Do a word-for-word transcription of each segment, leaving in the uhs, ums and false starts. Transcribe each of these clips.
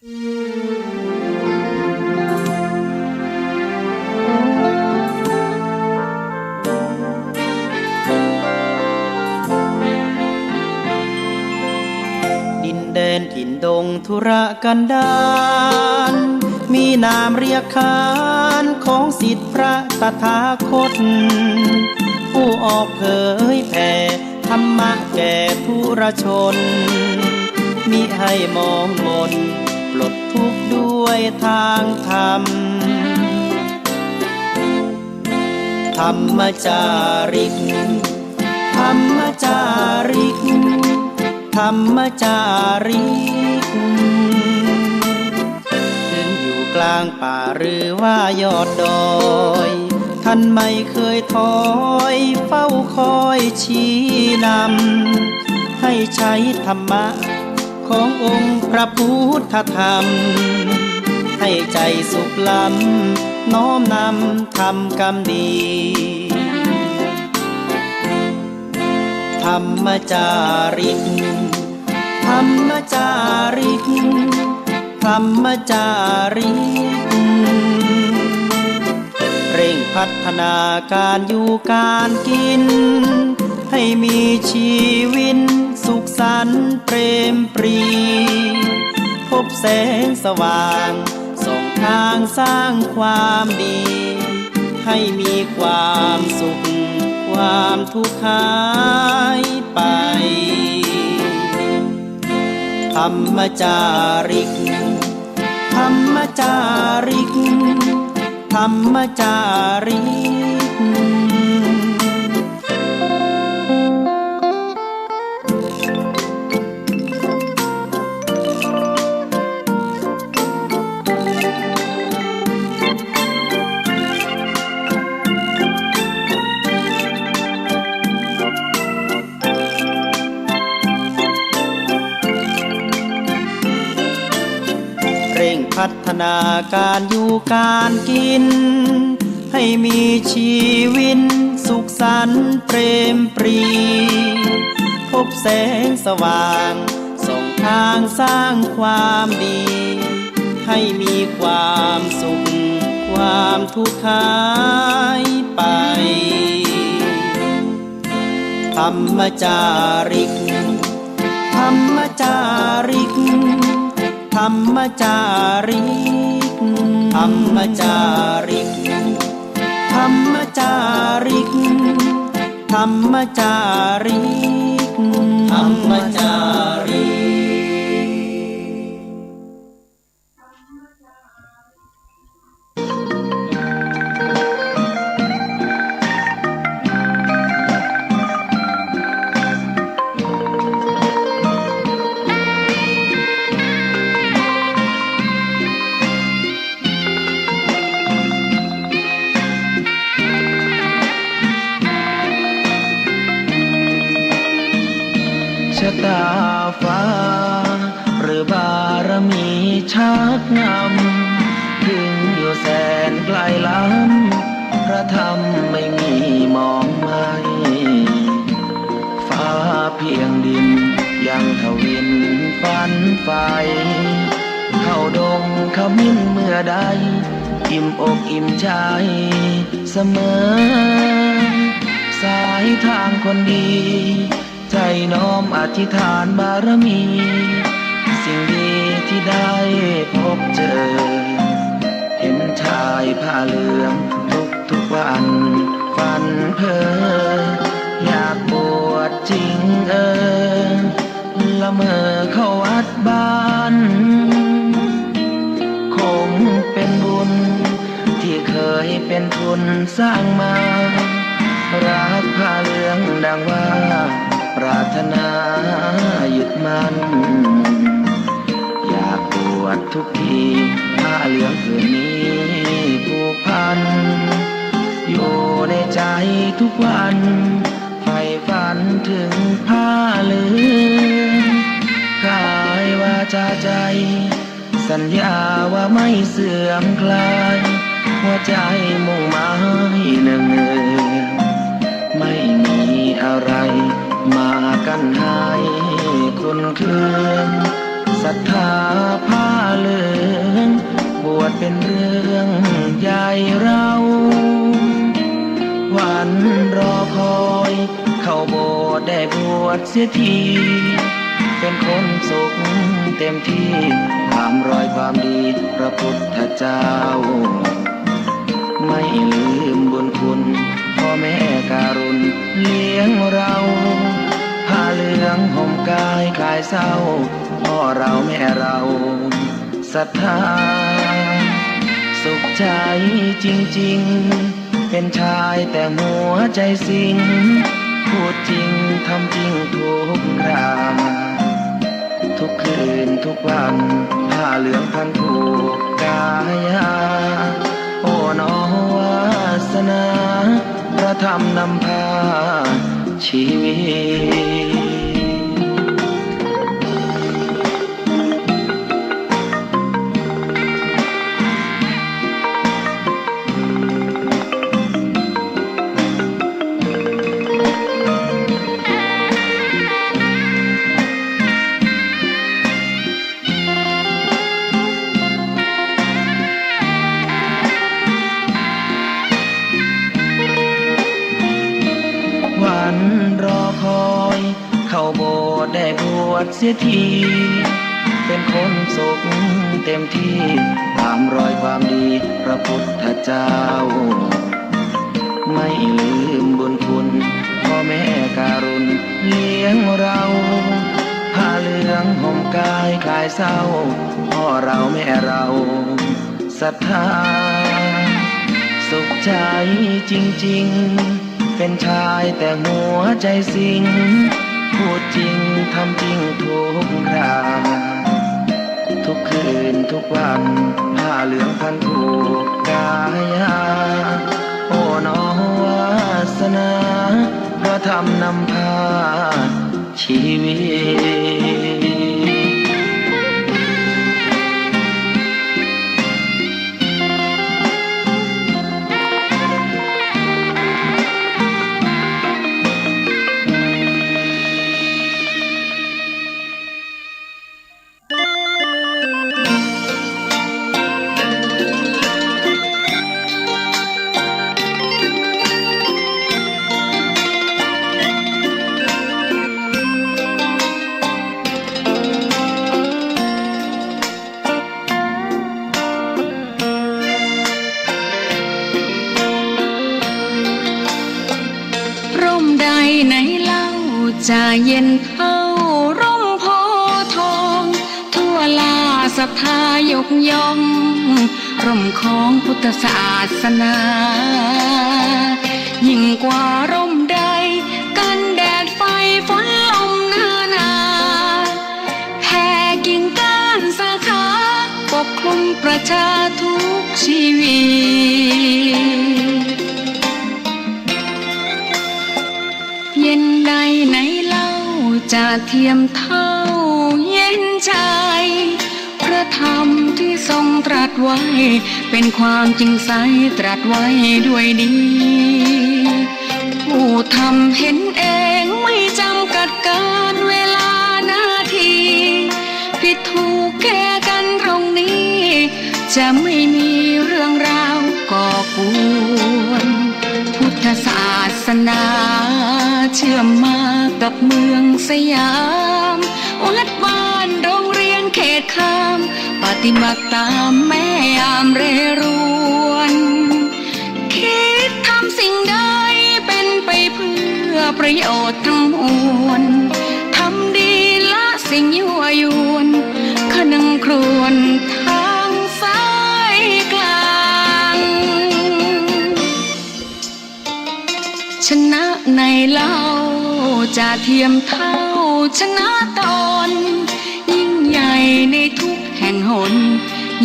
ดินแดนถิ่นดงทุรกันดาร มีนามเรียกขานของศิษย์พระตถาคต ผู้ออกเผยแผ่ธรรมะแก่ปุถุชน มิให้หมองหม่น ปลดทุกข์ด้วยทางธรรม ธรรมจาริก ธรรมจาริก ธรรมจาริก ถึงอยู่กลางป่าหรือว่ายอดดอย ท่านไม่เคยถอย เฝ้าคอยชี้นำ ให้ใช้ธรรมะ ขององค์พระพุทธธรรม ให้ใจสุขล้ำ น้อมนำทำกรรมดี ธรรมจาริก ธรรมจาริก ธรรมจาริก เร่งพัฒนาการอยู่การกิ๋น ให้มีชีวินสุขสันต์เปรมปรี พบแสงสว่างส่องทางสร้างความดี ให้มีความสุขความทุกข์หายไป ธรรมจาริก ธรรมจาริก ธรรมจาริก เร่งพัฒนาการอยู่การกิ๋น ให้มีชีวินสุขสันต์เปรมปรี พบแสงสว่างส่องทางสร้างความดี ให้มีความสุขความทุกข์หายไป ธรรมจาริก ธรรมจาริก ธรรมจาริก ธรรมจาริก ธรรมจาริก ธรรมจาริก ธรรมจาริก ชะตาฟ้า หรือบารมีชักนำ ถึงอยู่แสนไกลล้ำ พระธรรมไม่มีมองไหม้ ฟ้าเพียงดินยังทวินฝันใฝ่ เข้าดงขมิ้นเมื่อใด อิ่มอกอิ่มใจเสมอ สายทางคนดี ใจ๋น้อมอธิษฐานบารมี สิ่งดีที่ได้พบเจอ เห็นชายผ้าเหลืองทุกๆ วัน ฝันเพ้อ อยากบวชจริงเออ ละเมอเข้าวัดบ้าน คงเป็นบุญ ที่เคยเป็นทุนสร้างมา รักผ้าเหลืองดังว่า ปรารถนายึดมั่น อยากบวชทุกที ผ้าเหลืองผืนนี้ผูกพัน อยู่ในใจทุกวัน ใฝ่ฝันถึงผ้าเหลือง กายวาจาใจ สัญญาว่าไม่เสื่อมคลาย หัวใจมุ่งหมายเนืองๆ ไม่มีอะไรมากั้นให้คลอนเคือง ศรัทธาผ้าเหลือง บวชเป็นเรื่องใหญ่เรา วันรอคอย เข้าโบสถ์ได้บวชเสียที เป็นคนสุขเต็มที่ ตามรอยความดีพระพุทธเจ้า ไม่ลืมบุญคุณพ่อแม่การุณเลี้ยงเรา ผ้าเหลืองห่มกายคลายเศร้า พ่อเราแม่เราศรัทธา สุขใจจริงๆ เป็นชายแต่หัวใจสิง พูดจริงทำจริงทุกครา ทุกคืนทุกวัน ผ้าเหลืองพันผูกกายา โอ้หนอวาสนา พระธรรมนำพาชีวิต วันรอคอย เข้าโบสถ์ได้บวชเสียที เป็นคนสุขเต็มที่ ตามรอยความดีพระพุทธเจ้า ไม่ลืมบุญคุณพ่อแม่การุณเลี้ยงเรา ผ้าเหลืองห่มกายคลายเศร้า พ่อเราแม่เราศรัทธา สุขใจจริงๆ เป็นชายแต่หัวใจสิง พูดจริงทำจริงทุกครา ทุกคืนทุกวัน ผ้าเหลืองพันผูกกายา โอ้หนอวาสนา พระธรรมนำพาชีวิต ร่มใดไหนเล่าจะเย็นเท่าร่มโพธิ์ทอง ทั่วลาศรัทธายกย่อง ร่มของพุทธศาสนา ยิ่งกว่าร่มใดกันแดดไฟฝนลมนานา แผ่กิ่งก้านสาขา ปกคลุมประชาทุกชีวิต เย็นใดไหนเล่าจะเทียมเท่าเย็นใจ พระธรรมที่ทรงตรัสไว้ เป็นความจริงใสตรัสไว้ด้วยดี ผู้ทำเห็นเองไม่จำกัดกาลเวลานาที ผิดถูกแก้กันตรงนี้ จะไม่มีเรื่องราวก่อกวน พุทธศาสนาเชื่อมมากับเมืองสยาม วัดบ้านโรงเรียนเขตคาม ปฏิบัติตามแม่ยามเรรวน คิดทำสิ่งใดเป็นไปเพื่อประโยชน์ทั้งมวล ทำดีละสิ่งยั่วยวน คนึงครวญทางสายกลาง ชนะไหนเล่าจะเทียมเท่าชนะตน ยิ่งใหญ่ในทุกแห่งหน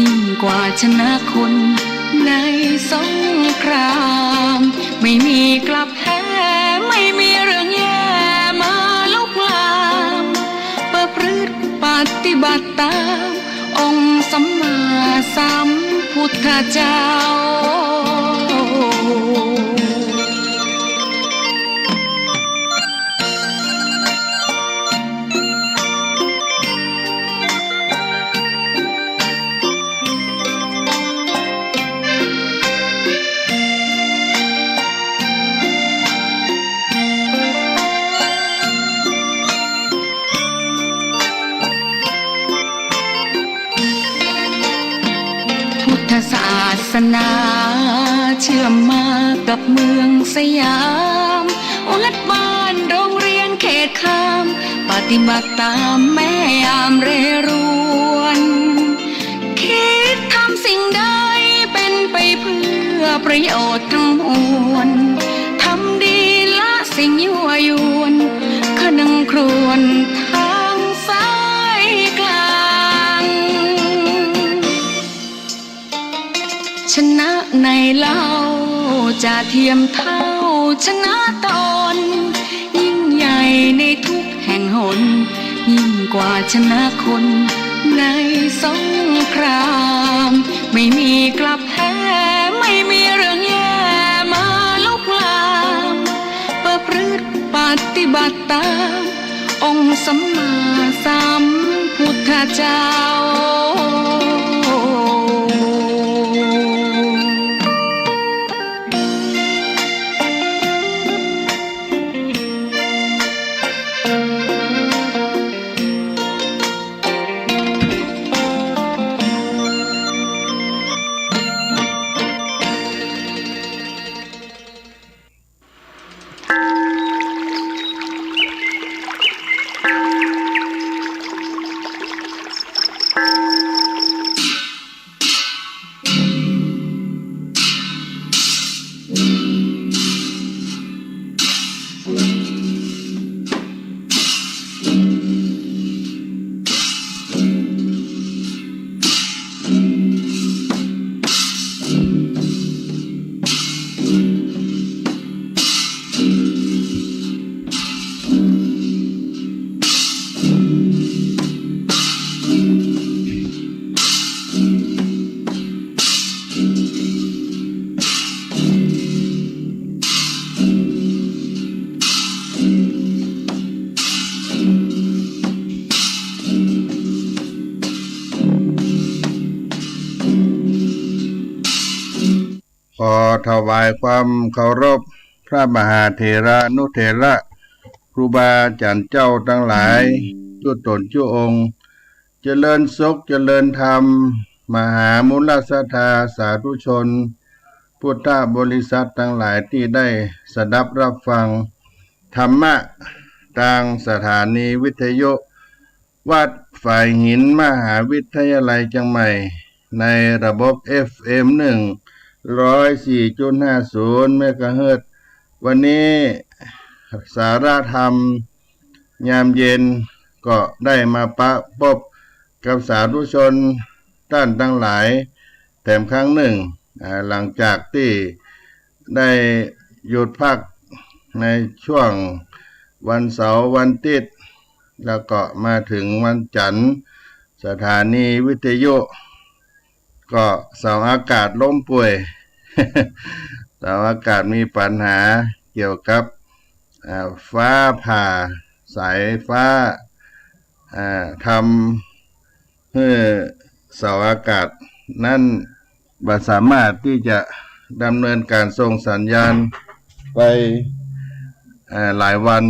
ยิ่งกว่าชนะคนในสงคราม ไม่มีกลับแพ้ ไม่มีเรื่องแย่มาลุกลาม ประพฤติปฏิบัติตาม องค์สัมมาสัมพุทธเจ้า นาเชื่อมมากับเมืองสยาม วัดบ้านโรงเรียนเขตคาม ปฏิบัติตามแม่ยามเรรวน คิดทำสิ่งใดเป็นไปเพื่อประโยชน์ทั้งมวล ทำดีละสิ่งยั่วยวน คะนึงครวญทางสายกลาง ชนะในเล่าจะเทียมเท่าชนะตน ยิ่งใหญ่ในทุกแห่งหน ยิ่งกว่าชนะคนในสงคราม ไม่มีกลับแพ้ ไม่มีเรื่องแย่มาลุกลาม ประพฤติปฏิบัติตาม องค์สัมมาสัมพุทธเจ้า ขอถวายความเคารพพระมหาเถรานุเถระ ครูบาอาจ๋ารย์เจ้าตังหลาย จุ๊ต๋นจุ๊องค์ เจริญสุขเจริญธรรม มหามูลศรัทธาสาธุชน พุทธบริษัทตังหลายตี้ได้สดับฮับฟังธรรมะตางสถานีวิทยุ วัดฝายหิน มหาวิทยาลัยเจียงใหม่ ในระบบ เอฟเอ็ม หนึ่งร้อยสี่จุดห้าศูนย์ เมกะเฮิรตซ์ วันนี้สาระธรรมยามเย็นก็ได้มาปะปบกับสาธุชนต้านตังหลายแถมครั้งหนึ่ง อ่า หลังจากตี้ได้หยุดพักในช่วงวันเสาร์วันอาทิตย์ แล้วก็มาเถิงวันจันทร์ สถานีวิทยุก็เสาอากาศล้มป่วย เสาอากาศมีปัญหาเกี่ยวกับ อ่า ฟ้าผ่า สายฟ้า อ่า ทำหื้อเสาอากาศนั้นบ่สามารถตี้จะดำเนินก๋านส่งสัญญาณไป อ่า หลายวัน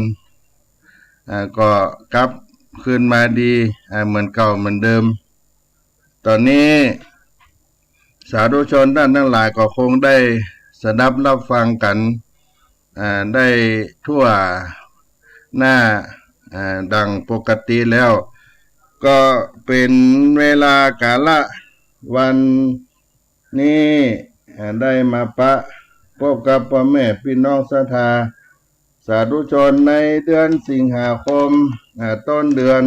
อ่า ก็กลับคืนมาดี อ่า เหมือนเก่าเหมือนเดิม ต๋อนนี้สาธุชนต้านตังหลายก็คงได้สดับฮับฟังกั๋น อ่า ได้ทั่วหน้า อ่า ดังปกติแล้ว ก็เป๋นเวลากาละวันนี้ อ่า ได้มาปะปบกับป้อแม่ปี้น้องศรัทธา สาธุชนในเดือนสิงหาคม อ่า ต้นเดือน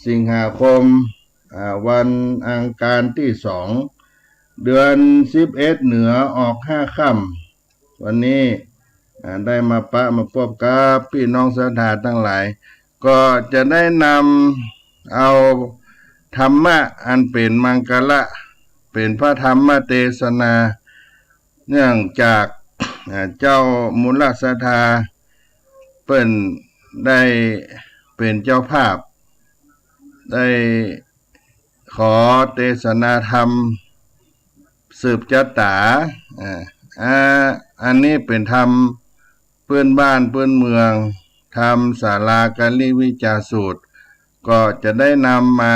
สิงหาคม อ่า วันอังคารตี้สอง เดือนสิบเอ็ดเหนือออกห้าค่ำ วันนี้ อ่า ได้มาปะมาปบกับปี้น้องศรัทธาตังหลาย ก็จะได้นำเอาธรรมะอันเป๋นมังคละ เป๋นพระธรรมเตสนา เนื่องจาก อ่า เจ้ามูลศรัทธาเปิ้นได้เป๋นเจ้าภาพ ได้ขอเตสนาธรรมสืบจะต๋า อ่า อ่า อันนี้เป๋นธรรม ปื้นบ้านปื้นเมือง ธรรมศาลาการลิวิจาสูตร ก็จะได้นำมา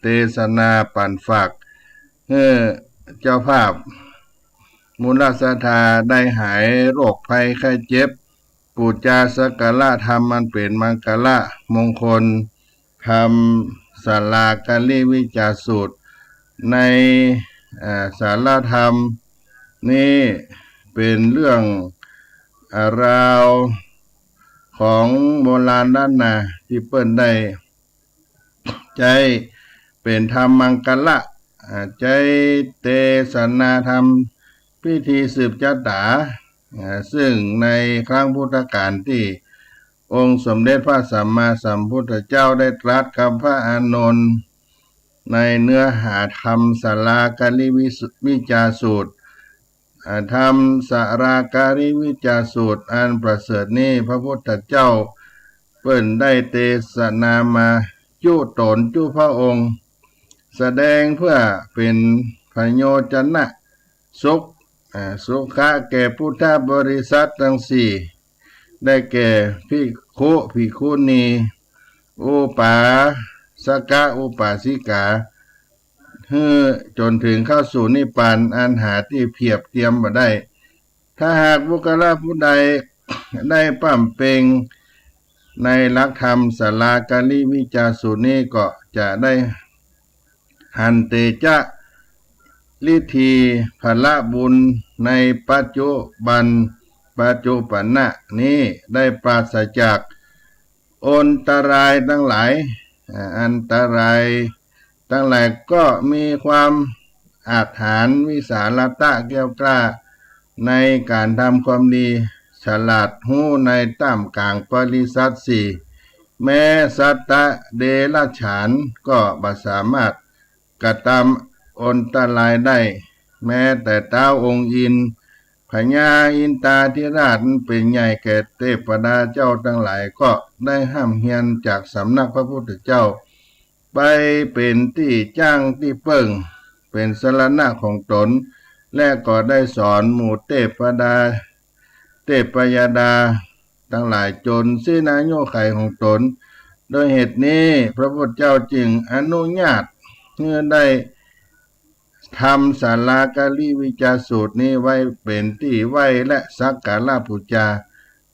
เตสนาปั๋นฝากหื้อ เจ้าภาพ มูลศรัทธาได้หายโรคภัยไข้เจ็บ ปู๋จาสักการะธรรมอันเป๋นมังคละมงคล ธรรมศาลาการิวิจาสูตร ใน เอ่อ สาลธรรมนี้เป๋นเรื่อง เอ่อ ราวของโบราณล้านนาตี้เปิ้นได้ ใจ๊เป๋นธรรมมังคละ อ่า ใจ๊เตสนาธรรมพิธีสืบชะต๋า อ่า ซึ่งในครั้งพุทธกาลตี้องค์สมเด็จพระสัมมาสัมพุทธเจ้าได้ตรัสกับพระอานนท์ในเนื้อหาธรรมศาลาการิวิสุ- วิจาสูตร อ่า ธรรมศาลาการิวิจาสูตรอันประเสริฐนี้ พระพุทธเจ้าเปิ้นได้เตสนามาจุ๊ต๋นจุ๊พระองค์ แสดงเพื่อเป๋นพโยจนะสุข อ่า สุขะแก่พุทธบริษัทตังสี่ ได้แก่ภิกขุ ภิกขุณี อุปาสกะ อุปาสิกา หื้อจ๋นเถิงเข้าสู่นิพพานอันหาตี้เปียบเตียมบ่ได้ ถ้าหากบุคคละผู้ใดได้ปำเป็งในหลักธรรมศาลาการิวิจาสูตรนี้ก็จะได้หันเตจะฤทธีผละบุญในปัจจุบัน ปัจจุบันนะนี้ได้ปราศจากอันตรายตังหลาย อ่า อันตรายตังหลายก็มีความอาจหาญวิสาลตะแกล้วกล้าในก๋านทำความดี ฉลาดฮู้ในต้ามก๋างบริษัทสี่ แม้สัตว์เดรัจฉานก็บ่สามารถกระตำอันตรายได้ แม้แต่ต๊าวองค์อินทร์ พญาอินทาธิราชเป๋นใหญ่แก่เตปดาเจ้าตังหลายก็ได้ฮ่ำเฮียนจากสำนักพระพุทธเจ้า ไปเป๋นตี้จ้างตี้เปิ้ง เป๋นสรณะของต๋น และก็ได้สอนหมู่เตปดา เตปยดาตังหลายจ๋นสิ้นอายุขัยของต๋น โดยเหตุนี้พระพุทธเจ้าจึงอนุญาตหื้อได้ ธรรมศาลาการิวิจาสูตรนี้ไว้เป๋นตี้ไหว้และสักการะปู๋จา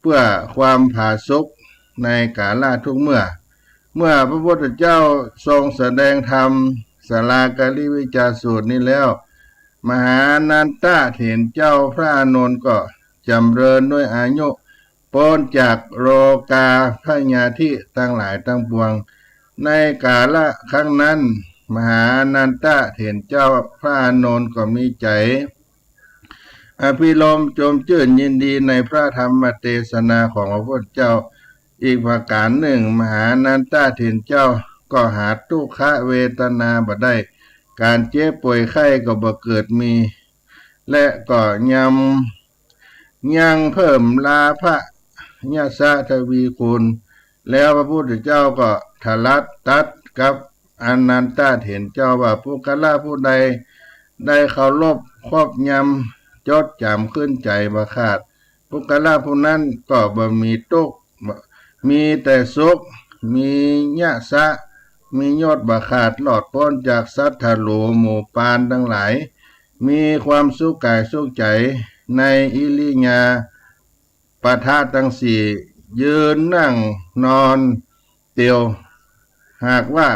เปื้อความผาสุกในกาละทุกเมื่อ เมื่อพระพุทธเจ้าทรงแสดงธรรมศาลาการิวิจาสูตรนี้แล้ว มหานันทะเถรเจ้าพระอานนท์ก็จ๋ำเริญด้วยอายุ ป๊นจากโรคาพยาธิตังหลายตังปวง ในกาละครั้งนั้น มหานันทะเถรเจ้าพระอานนท์ก็มีใจ๋อภิรมย์จมจื้นยินดีในพระธรรมเตสนาของพระพุทธเจ้า อีกประก๋านนึ่ง มหานันทะเถรเจ้าก็หาทุกขเวทนาบ่ได้ ก๋านเจ็บป่วยไข้ก็บ่เกิดมี และก็ยัง ยังเพิ่มลาภะยศทวีคูณ แล้วพระพุทธเจ้าก็ตรัสตรัสกับอานันทะเถรเจ้าว่า บุคคละผู้ใดได้เคารพครอบยำจดจ๋ำขึ้นใจ๋บ่ขาด บุคคละผู้นั้นก็บ่มีตุ๊กข์ มีแต่สุข มียศะ มียศบ่ขาด รอดป๊นจากสัตว์ทะโหลหมู่ปานตังหลาย มีความสุขก๋ายสุขใจ๋ในอิริยาบถตังสี่ ยืนนั่งนอนเตียว หากว่า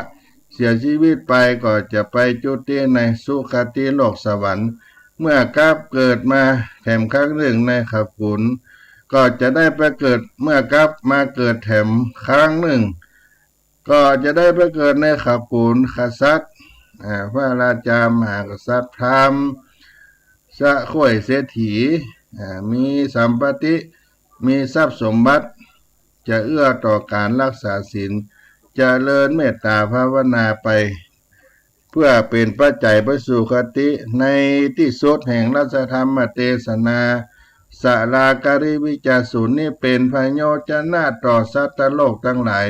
เสียชีวิตไปก็จะไปจุติในสุคติโลกสวรรค์ เมื่อกลับเกิดมาแถมครั้งนึ่งในขกุล ก็จะได้ไปเกิด เมื่อกลับมาเกิดแถมครั้งนึ่ง ก็จะได้ไปเกิดในขกุลกษัตริย์ อ่า พระราชามหากษัตริย์พราหมณ์ สะโค่ยเศรษฐี อ่า มีสัมปัตติ มีทรัพย์สมบัติ จะเอื้อต่อก๋านรักษาศีล เจริญเมตตาภาวนาไป เพื่อเป๋นปัจจัยไปสู่คติ ในตี้สุดแห่งรัตนธรรมเตสนา ศาลาการิวิจาสูตรนี้เป๋นพโยจนะต่อสัตว์โลกตังหลาย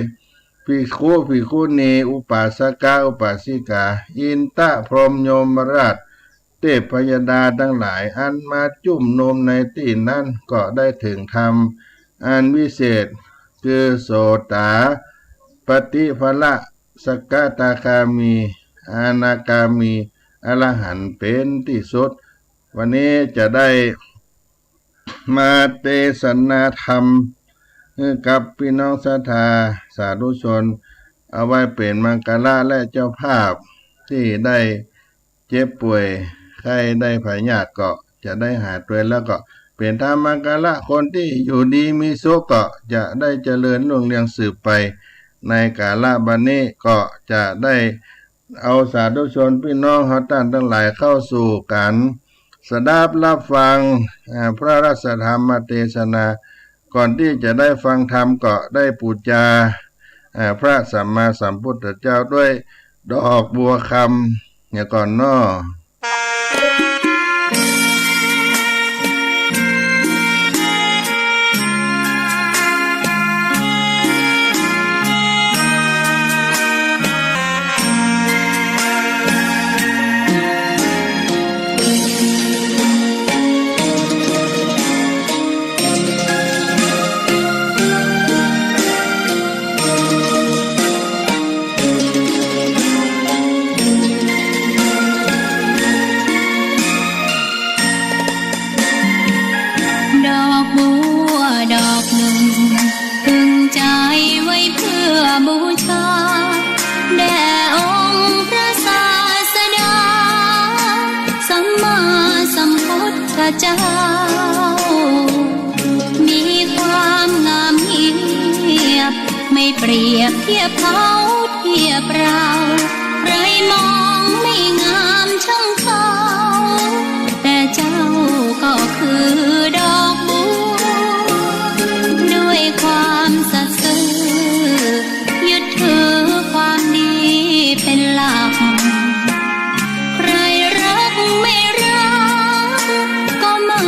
ภิกขุ ภิกขุณี อุปาสกะ อุปาสิกา อินทะพรหมยมราช เตพยดาตังหลาย อันมาจุมนุมในตี้นั้น ก็ได้เถิงธรรมอันวิเศษ คือโสตาปัตติผละ สกทาคามี อนาคามี อรหันต์เป๋นตี้สุด วันนี้จะได้มาเตสนาธรรมหื้อกับปี้น้องศรัทธาสาธุชน เอาไว้เป๋นมังคละและเจ้าภาพตี้ได้ เจ็บป่วยไข้ได้พยาธิก็จะได้หายป่วย แล้วก็เป๋นธรรมมังคละ คนตี้อยู่ดีมีสุขก็จะได้เจริญรุ่งเรืองสืบไป ในกาละบัดนี้ก็จะได้เอาสาธุชนปี้น้องเฮาต้านตังหลายเข้าสู่ก๋านสดับฮับฟัง อ่า พระราชธรรมเตสนา ก่อนตี้จะได้ฟังธรรมก็ได้ปู๋จา อ่า พระสัมมาสัมพุทธเจ้าด้วยดอกบัวคำเหียก่อนเนาะ ดอกบัวดอกนึ่ง พึงใจ๋ไว้เปื้อบูชา แด่องค์พระศาสดา สัมมาสัมพุทธเจ้า มีความงามเงียบ ไม่เปรียบเทียบเขาเทียบเรา ใครมองไม่งามช่างเขา แต่เจ้าก็คือดอกบัว ด้วยความสัตย์ซื่อ ยึดถือความดีเป็นหลัก ใครรักไม่รัก ก็ไม่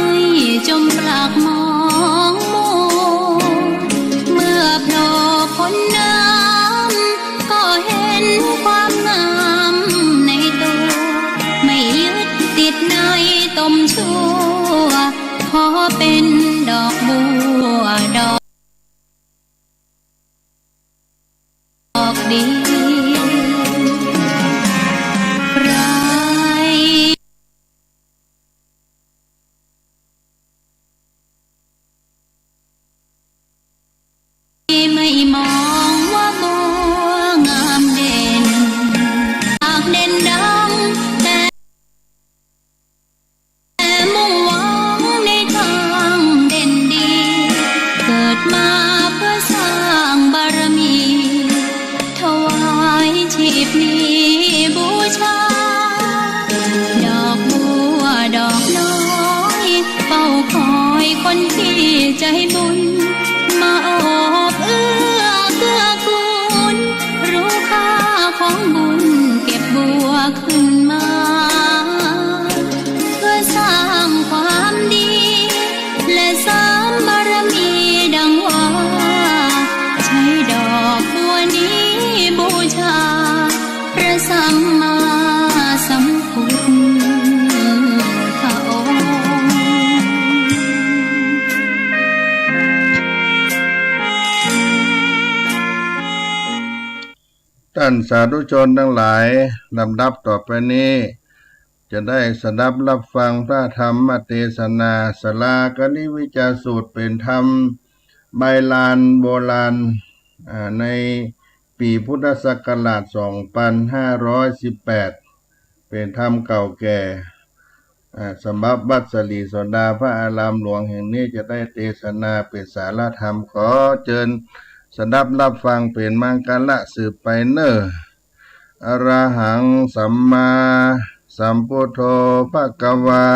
จมปลักมองมัว เมื่อโผล่พ้นน้ำ ก็เห็นความงามในตัว ไม่ยึดติดในตมชั่ว ขอเป็นดอกบัวดอกเดียว ใคร ไม่มองว่าบัวงามเด่น อยากเด่นดัง แต่มุ่งหวังในทางเด่นดี เกิดมาเพื่อสร้างบารมี ถวายชีพนี้บูชา ดอกบัวดอกน้อย เฝ้าคอยคนที่ใจบุญ มาโอบเอื้อเกื้อกูล รู้ค่าของบุญเก็บบัวขึ้นมา เพื่อสร้างความดี และเสริมบารมีดังว่า ใช้ดอกบัวนี้บูชา พระสัมมาสัมพุทธองค์ ต้านสาธุชนตังหลาย ลำดับต่อไปนี้ จะได้สดับฮับฟังพระธรรมเตสนา ศาลากริวิจาสูตร เป๋นธรรมใบลานโบราณ อ่า ในปี๋พุทธศักราชสองปันห้าร้อยสิบแปด เป๋นธรรมเก่าแก่ อ่า สำหรับวัดสะหลีโสดา พระอารามหลวงแห่งนี้ จะได้เตสนาเป๋นสาระธรรม ขอเจิญสดับฮับฟังเป๋นมังคละสืบไปเน่อ อะระหังสัมมาสัมพุทโธภะคะวา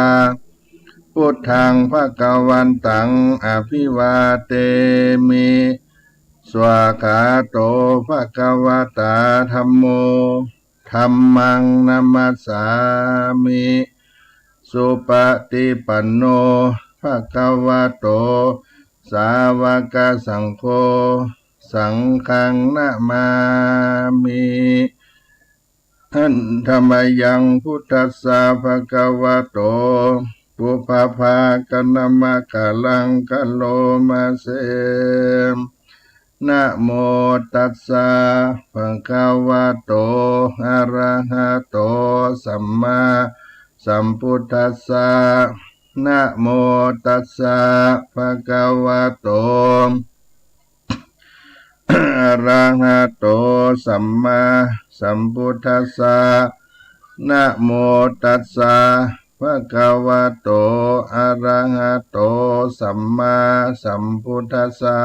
พุทธังภะคะวันตัง อะภิวาเทมิ สวากขาโต ภะคะวะตา ธัมโม ธัมมัง นะมัสสามิ สุปะฏิปันโน ภะคะวะโต สาวะกะสังโฆ สังฆัง นะมามิ หันธะมะยัง พุทธัสสะ ภะคะวะโต ปุพพะภาคะนะมะกะรัง คะโรมะเส นะโมตัสสะ ภะคะวะโต อะระหะโต สัมมาสัมพุทธัสสะ นะโมตัสสะ ภะคะวะโต อะระหะโต สัมมาสัมพุทธัสสะ นะโมตัสสะ ภะคะวะโต อะระหะโต สัมมาสัมพุทธัสสะ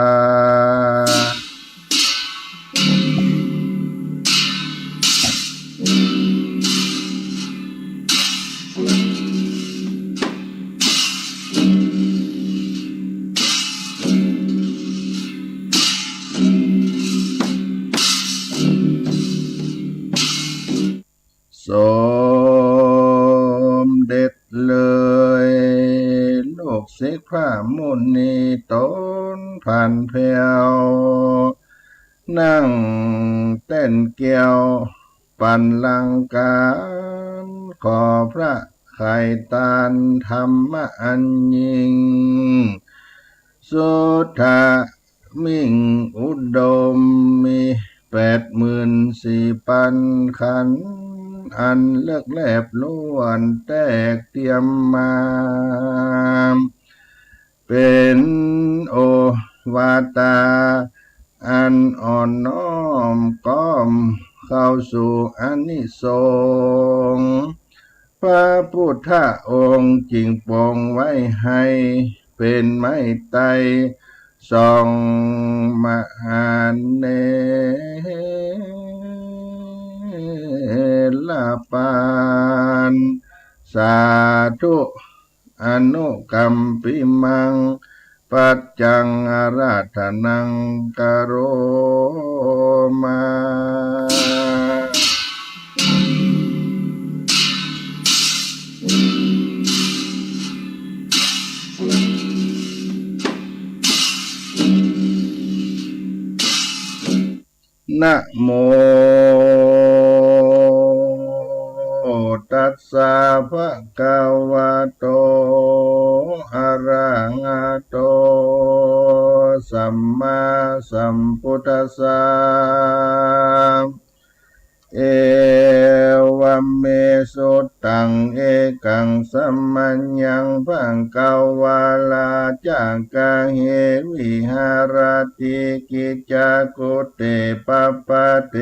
สมเด็จเลย ลูกศิษย์พระมุนีต๋นผ่านแผ้ว นั่งเต้นเกวียว ปัณฑ์ลังก๋าน ขอพระไข่ตานธรรมะอันยิ่ง สุทธะมิ่งอุดม มีแปดหมื่นสี่ปันขัน อันเลิกแลบล้วนแตกเตียมมา เป๋นโอวาตา อันอ่อนน้อมก้อมเข้าสู่อานิสงส์ พระพุทธองค์จึงปรงไว้หื้อเป๋นไม้ไต้สองมหาเณรปาน สาธุ อนุกัมปิมัง ปัจจังอาราธนังกะโรมา นะโมตัสสะ ภะคะวะโต อะระหะโต สัมมาสัมพุทธัสสะ เอวัมเม สุตตัง เอกัง สะมะยัง ภะคะวา ราชะกะเห วิหะระติ กิจจกุตติ ปะปะเท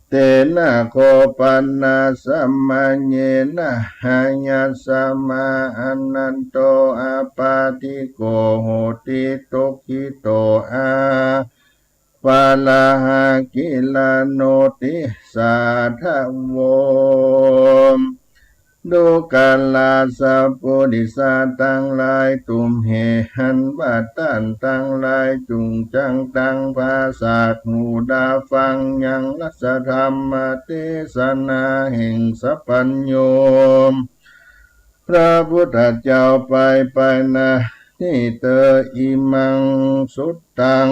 เตนะ โคปะนะ สะมะเยนะ หายัสสะมะ อานันโต อาปาติโก โหติ ทุกขิโต อา ปาระหะ กิลาโนติ สาทะโว ดูกราสะปุริสะตังหลาย ตุ้มเหหันว่าต้านตังหลาย จุ่งจั้งตั้งผาสาทหูดาฟัง ยังรัสธรรมเตสนาแห่งสัพพัญญู พระพุทธเจ้าไป ไปนา ตี้เตอ อิมัง สุตตัง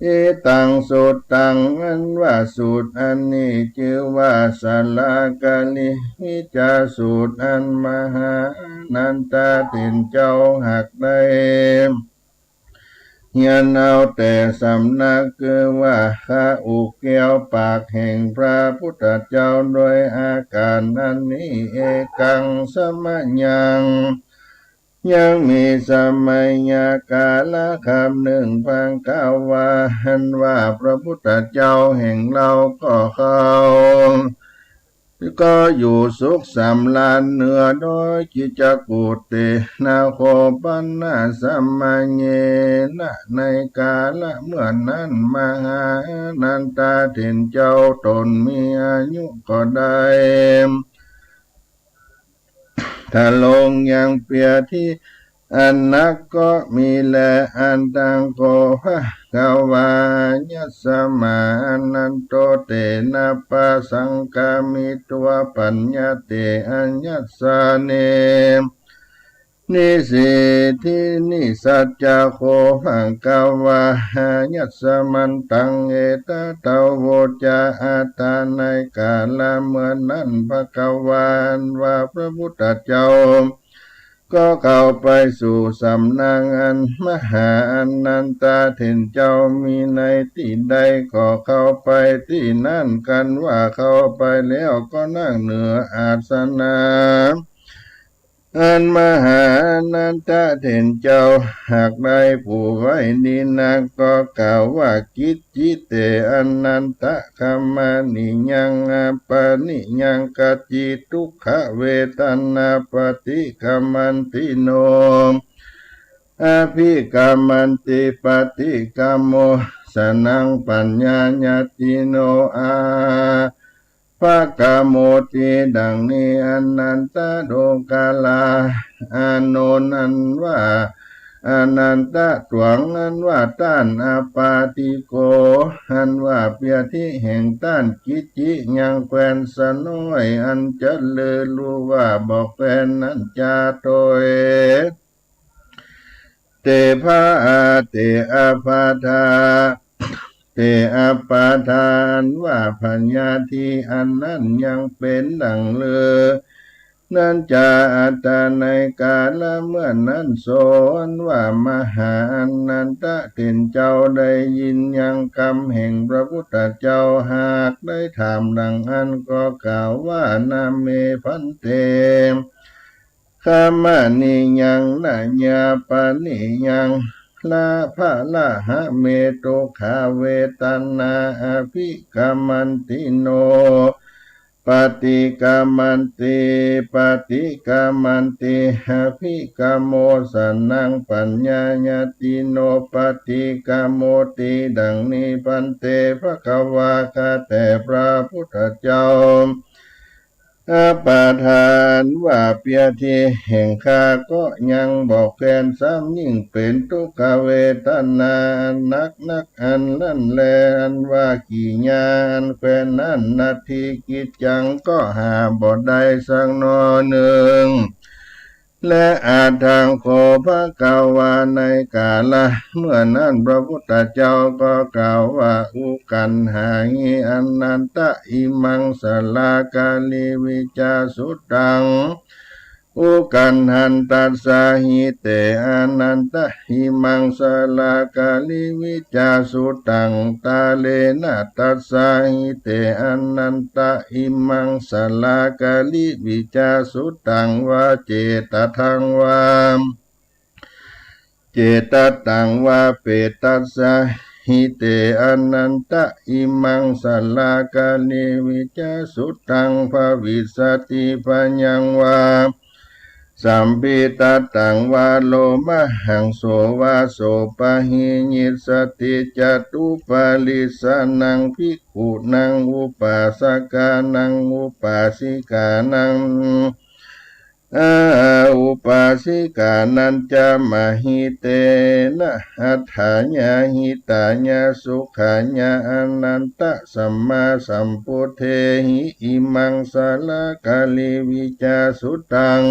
อิตัง สุตตัง อันว่าสูตรอันนี้จื้อว่าสาลาการี มิจฉาสูตร อันมหาอานันทะเถรเจ้าหากได้ เฮียนเอาแต่สำนัก คือว่าคาอุแก้วปากแห่งพระพุทธเจ้า โดยอาก๋านอันนี้ เอกัง สะมะยัง ยังมีสะมะยะก๋าละครั้งนึ่ง ภะคะวา อันว่าพระพุทธเจ้าแห่งเฮาก็เข้า ก็อยู่สุขสำราญเหนือดอยกิจจกุฏติ นะ โคปะนะ สะมะเยนะ ในก๋าละเมื่อนั้น มหาอานันทะเถรเจ้าต๋นมีอายุก็ได้ ทรงยังเปียที่อันนักก็มีแล อัตถัง โค ภะคะวา ยัสสะมะ อานันโต เตนะ ปะสังคามิตวา ปัญญาเต อายัสสะเน นิสิทธิ นิสสัจจะ โค ภะคะวา อายัสสะมันตัง เอตะถะ โวจา อัตถะ ในก๋าละเมื่อนั้น ภะคะวา อันว่าพระพุทธเจ้า ก็เข้าไปสู่สำนักอันมหาอานันทะเถรเจ้ามีในตี้ใด ก็เข้าไปตี้นั้น กันว่าเข้าไปแล้วก็นั่งเหนืออาสนะ อันมหาอานันทะเถรเจ้าหากได้ผูกไว้ดีนัก ก็กล่าวว่า กิจจิ เต อานันทะ ขมณียัง อปะณียัง กัจจิ ทุกขเวทนา ปะฏิกำมันติโน อภิกำมันติ ปะฏิกำโมสนัง ปัญญายาติโน อา ภะคะโมติ ดังนี้ อานันทะ ดูกรา อานนท์ อันว่าอานันทะ ตวง อันว่าต้าน อปาติโก อันว่าเปียทิแห่งต้าน กิจจิ ยังแควนสะน้อย อันจะลือฮู้ว่าบ่แควนนั้น จาโต เต ภา อา เต อปาทา เต อปาทา อันว่าพยาธิอันนั้นยังเป๋นดั่งลือนั้น จา อัตถะ ในกาละเมื่อนั้น โส อันว่ามหาอานันทะเถรเจ้าได้ยินยังกำแห่งพระพุทธเจ้า หากได้ถามดั่งอั้นก็กล่าวว่า นะเม ภันเต ขมณียัง นะยาปะณียัง ละ ภะละหะเม ทุกขเวทนา อภิกำมันติโน ปะฏิกำมันติ ปะฏิกำมันติ อภิกำโมสนัง ปัญญายาติโน ปะฏิกำโมติ ดังนี้ ภันเต ภะคะวา ข้าแต่พระพุทธเจ้า อปาทา อันว่าเปียทิแห่งข้าก็ยังบ่แควน ซ้ำยิ่งเป๋นทุกขเวทนาอันหนักนักอันนั้นแล อันว่ากิริยาอันแควนนั้น นัตถิ กิจจัง ก็หาบ่ได้สักหน่อนึ่ง และ อะทังโข ภะคะวา ในกาละเมื่อนั้นพระพุทธเจ้าก็กล่าวว่า อุกกัณหาหิ อานันทะ อิมังสลาคาลิวิจจสุตตัง อุกกัณหันตัสสะหิ เต อานันทะ อิมังสลาคาลิวิจจสุตตัง ตาเลนะตัสสะหิ เต อานันทะ อิมังสลาคาลิวิจจสุตตัง วาเจตทังวา เจตตังวา เปตตัสสะหิ เต อานันทะ อิมังสลาคาลิวิจจสุตตัง ภวิสสติ พยังวา สัมภิตตังวา โลมหังโสวา โสปะหิยิสสติ จตุปปาริสสะนัง ภิกขุนัง อุปาสกานัง อุปาสิกานัง อา อุปาสิกานัญจะ มหิเตนะ อัฏฐายา หิตายา สุขายา อานันทะ สัมมาสัมพุทเทหิ อิมังสลาคาลิวิจจสุตตัง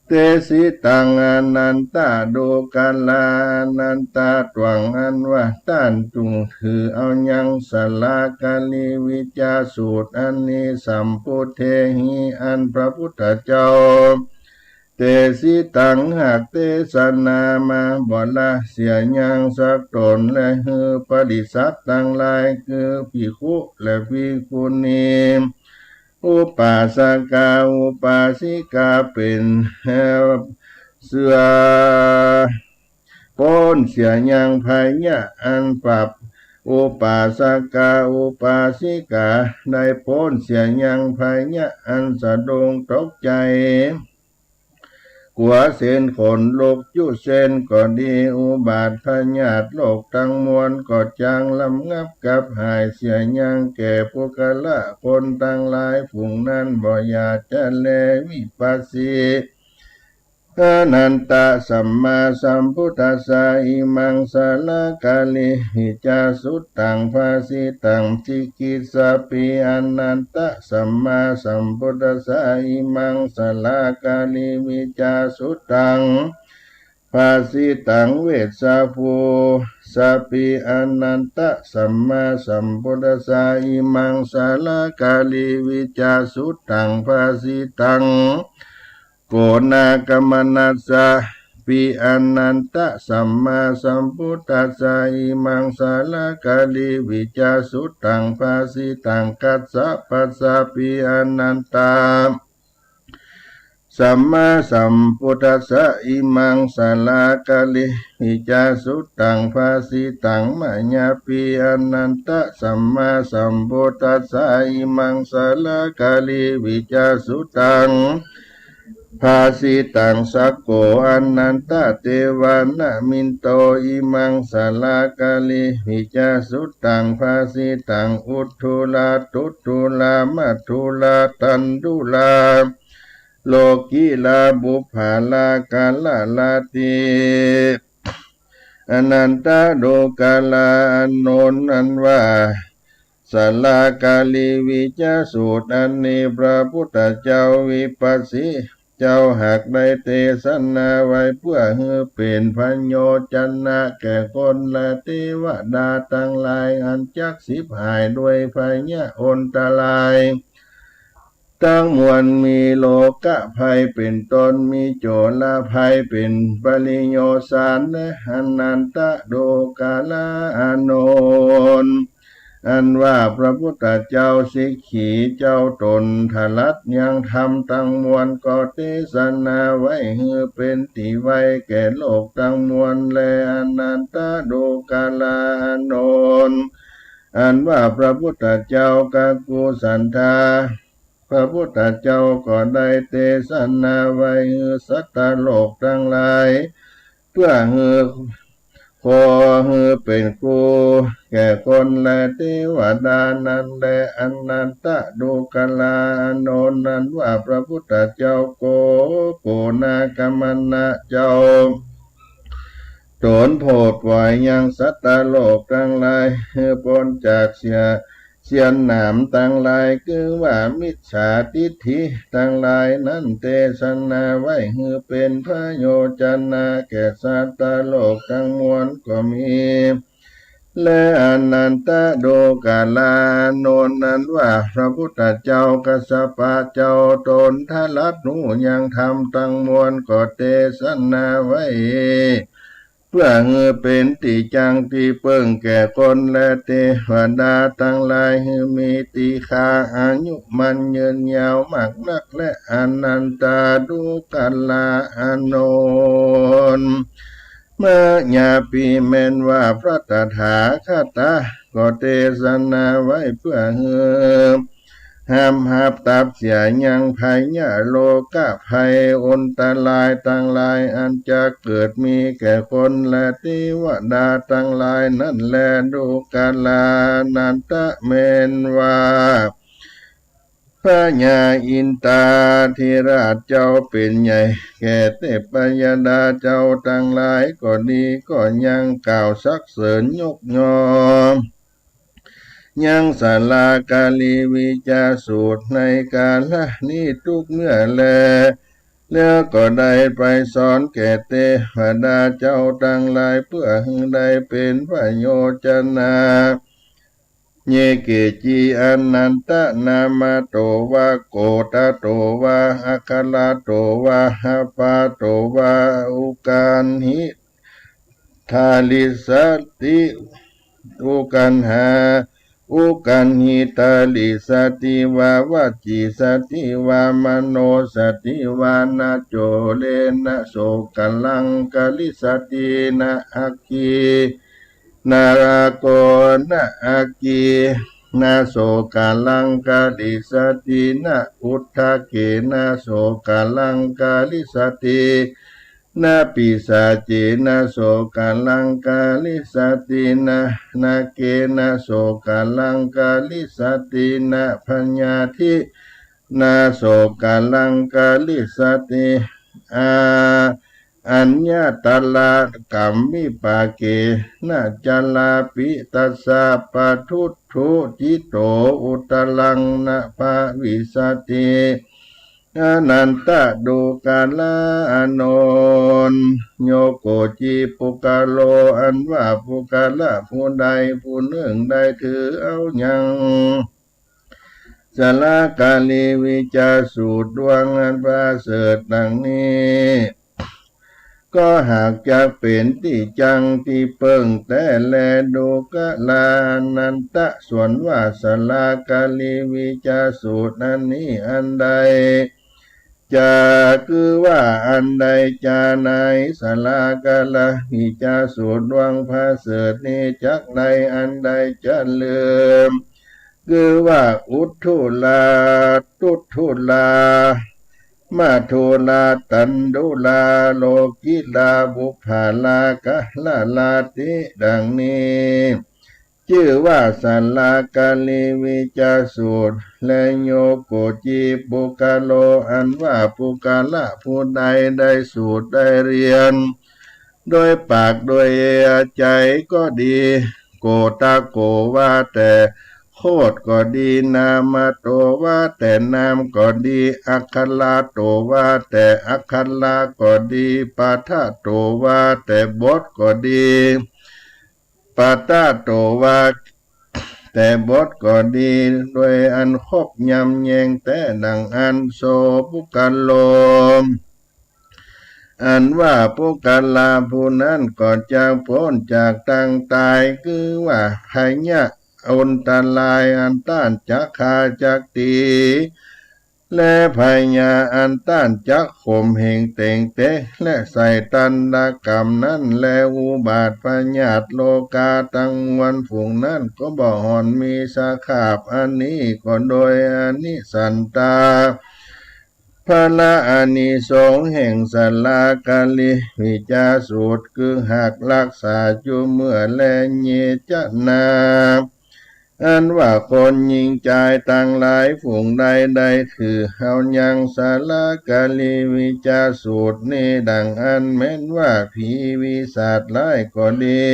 เตสิตัง อานันทะ ดูกรา อานันทะ ตวง อันว่าต้านจุ่งถือเอายังสลาคาลิวิจจสูตรอันนี้ สัมพุทเทหิ อันพระพุทธเจ้า เตสิตัง หากเตสนามาบ่ละเสียยังสักต๋น และหื้อปริษัทตังหลาย คือภิกขุและภิกขุณี อุปาสกา อุปาสิกา เป๋นเสื้อ ป๊นเสียยังภัยยะอันปรับ อุปาสกา อุปาสิกา ได้ป๊นเสียยังภัยยะอันสะดุ้งตกใจ๋ กั๋วเส้นขนลุก จุเส้นก็ดี อุบาทพยาธิโรคตังมวลก็จางระงับกับหายเสียยังแก่ปุคคละคนตังหลายฝูงนั้น บ่อย่าจะแล วิปัสสี อานันทะ สัมมาสัมพุทธัสสะ อิมังสลาคาลิวิจจสุตตัง ภาสิตัง ติกิสสะปิ อานันทะ สัมมาสัมพุทธัสสะ อิมังสลาคาลิวิจจสุตตัง ภาสิตัง เวสสะภูสะปิ อานันทะ สัมมาสัมพุทธัสสะ อิมังสลาคาลิวิจจสุตตัง ภาสิตัง โกณากัมมนัสสะ ปิ อานันทะ สัมมาสัมพุทธัสสะ อิมังสาลากาลีวิจสุตตังภาสิตัง กัสสะปัสสะ ปิ อานันทะ สัมมาสัมพุทธัสสะ อิมังสาลากาลีวิจสุตตังภาสิตัง มายา ปิ อานันทะ สัมมาสัมพุทธัสสะ อิมังสาลากาลีวิจสุตตังภาสิตัง สักโก อานันทะ เตวานะมินโต อิมังสาลากาลีวิจสุตตังภาสิตัง อุทธุรา ทุทธุรา มัทธุรา ทันธุรา โลกิรา บุพผารา กาลาลาติ อานันทะ ดูกรา อานนท์ อันว่า สาลากาลีวิจสูตรอันนี้ พระพุทธเจ้าวิปัสสีเจ้าหากได้เตสนาไว้ เปื้อหื้อเป๋นพโยจนะแก่คนและเตวดาตังหลาย อันจักฉิบหายโดยพยาอันตรายตังมวล มีโรคภัยเป๋นต้น มีโจรภัยเป๋นปริโยชน์สาร อานันทะ ดูกรา อานนท์ อันว่าพระพุทธเจ้าสิกขีเจ้าตนทรัสยังธรรมตังมวล ก็เตสนาไว้หื้อเป๋นตี้ไว้แก่โลกตังมวลแล อานันทะ ดูกรา อานนท์ อันว่าพระพุทธเจ้ากักกุสันทา พระพุทธเจ้าก็ได้เตสนาไว้หื้อสัตว์โลกตังหลาย เปื้อหื้อ ขอหื้อเป๋นครูแก่คนและเตวดานั้นแล อานันทะ ดูกรา อานนท์ อันว่าพระพุทธเจ้าโกโกณากัมมนะเจ้า ตนโผดปล่อยยังสัตว์โลกตังหลายหื้อป๊นจากเสีย เสียนหนามตังหลาย คือว่ามิจฉาทิฏฐิตังหลายนั้น เตสนาไว้หื้อเป๋นพโยจนะแก่สัตว์โลกตังมวลก็มี และอานันทะ ดูกรา อานนท์ อันว่าพระพุทธเจ้ากัสสปะเจ้าตนทรัสฮู้ยังธรรมตังมวล ก็เตสนาไว้ เปื้อหื้อเป๋นตี้จั้งตี้เปิ้งแก่คนและเตวดาตังหลาย หื้อมีตี้คาอายุมั่นยืนยาวมากนักแล อานันทะ ดูกรา อานนท์ มายา ปิแม่นว่าพระตถาคตะก็เตสนาไว้เปื้อหื้อ ห้ามหับตับเสียยังพยาโรคภัยอันตรายตังหลาย อันจะเกิดมีแก่คนและเตวดาตังหลายนั้นแล ดูกรา อานันทะ แม่นว่าพญาอินทาธิราชเจ้าเป๋นใหญ่แก่เตพยดาเจ้าตังหลายก็ดี ก็ยังกล่าวสรรเสริญยกยอ ยังสาลากาลีวิจสูตรในกาละนี้ทุกเมื่อแล แล้วก็ได้ไปสอนแก่เตวดาเจ้าตังหลาย เปื้อหื้อได้เป๋นพโยจนะ เยเกจิ อานันทะ นามะโตวะ โกฏะโตวะ อัคระโตวะ หะปะโตวะ อุกันหิ ทาลิสติ อุกันหา อุกันหิทาลิสติวา วจีสติวา มโนสติวา นะโจเรนะโสกะลังกะลิสติ นะอักขี นาราโก นะอักขี นะโสกะลังกะลิสติ นะอุทธักเขนะโสกะลังกะลิสติ นะปิศาเจนะโสกะลังกะลิสติ นะนาเกนะโสกะลังกะลิสติ นะพญาธินะโสกะลังกะลิสติ อา อัญญะตะละกัมมิปาเกนะจาลาปิ ตัสสะปะทุตถุจิตโต อุตตะรังนะภะวิสสติ อานันทะ ดูกรา อานนท์ โยโกจิปุคคโล อันว่าปุคคละผู้ใดผู้นึ่งได้ถือเอายัง สาลาการีวิจาสูตรดวงอันประเสริฐดังนี้ ก็หากจักเป๋นตี้จั้งตี้เปิ้งแต๊แล ดูกรานันทะ ส่วนว่าสาลาการีวิจาสูตรนั้นนี้อันใด จะ คือว่าอันใดจา ในสาลาการีวิจาสูตรดวงประเสริฐนี้จักใด อันใดจะลืม คือว่าอุทธุรา ทุทธุรา มัทธุรา ตันธุรา โลกิรา ปุปผารา กาลาลาติ ดังนี้ จื้อว่าสาลาการีวิจาสูตร และ โย โก จิ ปุคคโล อันว่าปุคคละผู้ใดได้สูตรได้เรียน โดยปากโดยใจ๋ก็ดี โกตโก ว่าแต่โคตรก็ดี นามโต ว่าแต่นามก็ดี อักขระโต ว่าแต่อักขระก็ดี ปาฐโต ว่าแต่บทก็ดี ปาฐโต ว่าแต่บทก็ดี โดยอันครบยำแยงแต๊ดังอั้น โส ปุคคโล อันว่าปุคคละผู้นั้นก็จะป๊นจากตางต๋าย คือว่าพยาธิอันตรายอันต้านจักฆ่าจักตี๋ และพยาธิอันต้านจักข่มเหงเต่งเต๊ก และใส่ตันตกรรมนั้นแล อุบาทพยาธิโรคาตังมวลฝูงนั้นก็บ่ห่อนมีสภาพอันนี้ ก็โดยอานิสันตา ผละอานิสงส์แห่งสาลาการีวิจาสูตร คือหากฮักษาอยู่เมื่อแล เย จะ นา อันว่าคนญิงจายตังหลายฝูงใดได้ถือเอายังสาลาการีวิจาสูตรนี้ดังอั้น แม้นว่าผีวิสัชร้ายก็ดี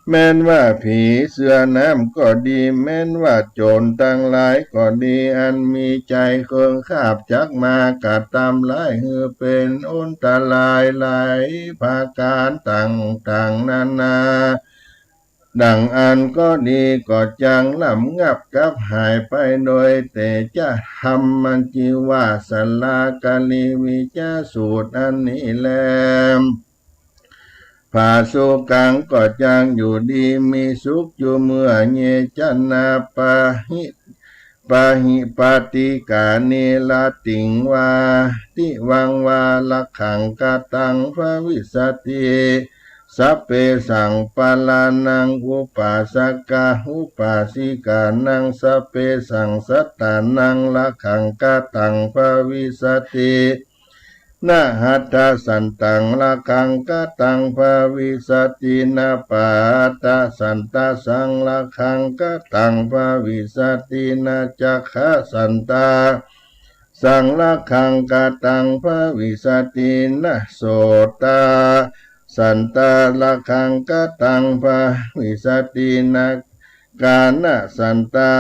แม้นว่าผีเสือน้ำก็ดี แม้นว่าโจ๋รตังหลายก็ดี อันมีใจ๋เคืองคาบจักมากระตำร้ายหื้อเป๋นอันตรายหลายประก๋านต่างๆ นานา ดังอั้นก็ดี ก็จักระงับกับหายไปโดยเตชะธรรมอันจื้อว่าสาลาการีวิจาสูตรอันนี้แล ผาสุกัง ก็จักอยู่ดีมีสุขอยู่เมื่อ เย จะ นา ปะหิ ปะหิ ปะติกา นิระตติง วา ติวัง วา รักขัง กะตัง ภะวิสสะติ สัพเพสัง ปะรานัง อุปาสกะ อุปาสิกานัง สัพเพสัง สัตตานัง รักขัง กะตัง ภะวิสสะติ นะหัตถะสันตัง รักขัง กะตัง ภะวิสสะติ นะปะหัตถะสันตะสัง รักขัง กะตัง ภะวิสสะติ นะจักขะสันตะสัง รักขัง กะตัง ภะวิสสะติ นะโสตะสันตะ รักขัง กะตัง ภะวิสสะติ นะฆานะสันตะ